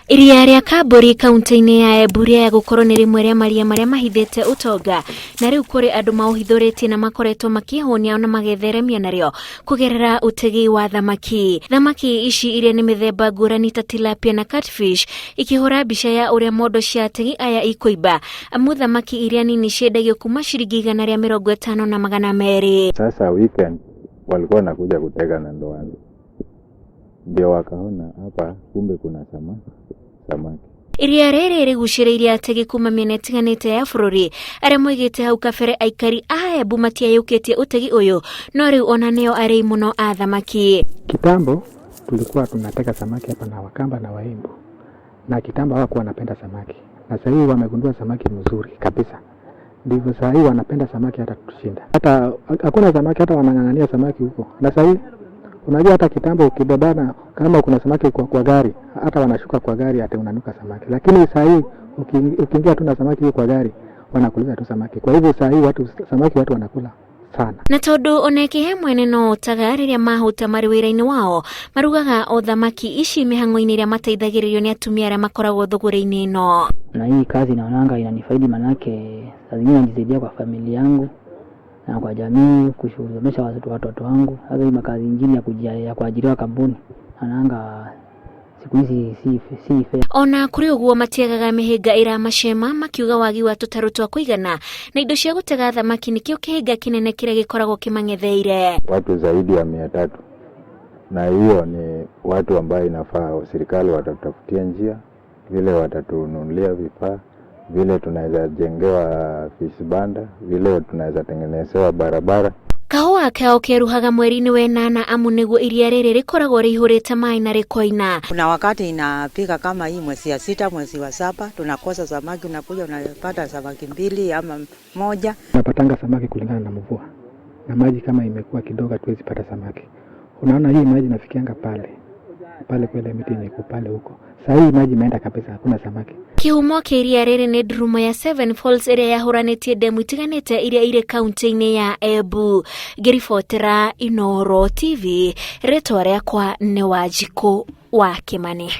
Iria rĩa Kambũri kaunti-inĩ ya Embu rĩaya gũkorwo nĩ rĩmwe rĩa maria marĩa mahithĩte ũtonga, na rĩu kũrĩ andũ maũhithũrĩtie na makoretwo makĩhũnia na magetheremia narĩo kũgerera ũtegi wa thamaki. Thamaki ici iria nĩ mĩthemba ngũrani ta tilapia na catfish ikĩhũra mbica ya ũrĩa mondo cia ategi aya ikũimba, amu thamaki iria nini ciendagio kuma ciringi 150 na 200. Sasa weekend walikuwa wanakuja kutega na ndoano, ndio wakaona hapa kumbe kuna samaki. Iria rĩrĩ rĩgucĩrĩirie ategi kuma mĩena ĩtiganĩte ya bũrũri arĩa moigĩte hau kabere aikari a Embu matiayũkĩtie ũtegi ũyũ, no rĩu ona nĩo arĩi mũno a thamaki. Kitambo tulikuwa tunatega samaki hapa na Wakamba na Waembu, na kitambo hawakuwa wanapenda samaki, na sasa hivi wamegundua samaki mzuri kabisa, ndivyo sasa hivi wanapenda samaki hata kutushinda. Hata hakuna samaki, hata wanang'ang'ania samaki huko. Na sasa hivi unajua, hata kitambo ukibebana kama kuna samaki kwa gari, hata wanashuka kwa gari ati unanuka samaki, lakini sasa hivi ukiingia tu na samaki hiyo kwa gari wanakuuliza tu samaki. Kwa hivyo sasa hivi watu samaki watu wanakula sana. Na tondũ ona ĩkĩhe mwene no ũtaga rĩrĩa mahũta marĩ wĩra-inĩ wao, marugaga o thamaki ici mĩhang'o-inĩ ĩrĩa mateithagĩrĩrio nĩ atumia arĩa makoragwo thũgũrĩ-inĩ ĩno. Na hii kazi naonanga inanifaidi, manake saa zingine najisaidia kwa familia yangu na kwa jamii, kusomesha watoto wangu. Sasa hii makazi ingine ya kuajiriwa kampuni naonanga siku hizi si fair. Ona kũrĩ ũguo matiagaga mĩhĩnga ĩramacema, makiuga wagi wa tũtarũ twa kũigana na indo cia gũtega thamaki nĩkĩo kĩhĩnga kĩnene kĩrĩa gĩkoragwo kĩmang'etheire. Watu zaidi ya 300, na hiyo ni watu ambayo inafaa serikali watatutafutia njia vile watatununulia vifaa, vile tunaweza jengewa fish banda, vile tunaweza tengenezewa barabara. Kahũa kao keruhaga mweri-inĩ wenana amu nĩguo iria rĩrĩ rĩkoragwo rĩihũrĩte maĩ na rĩkoina. Kuna wakati inapika kama hii mwezi ya 6, mwezi wa 7, tunakosa samaki, unakuja unapata samaki 2 ama 1. Tunapatanga samaki kulingana na mvua, na maji kama imekuwa kidogo hatuwezi pata samaki. Unaona hii maji inafikianga pale pale kwa ile miti yenye iko pale huko. Sasa hii maji imeenda kabisa, hakuna samaki. Kĩhumo kĩa iria rĩrĩ nĩ ndurumo ya Seven Falls ĩrĩa yahũranĩtie ndemu itiganĩte iria irĩ kaunti-inĩ ya Embu. Ngĩribotera Inooro TV, rĩtwa rĩakwa nĩ Wanjikũ wa Kĩmani.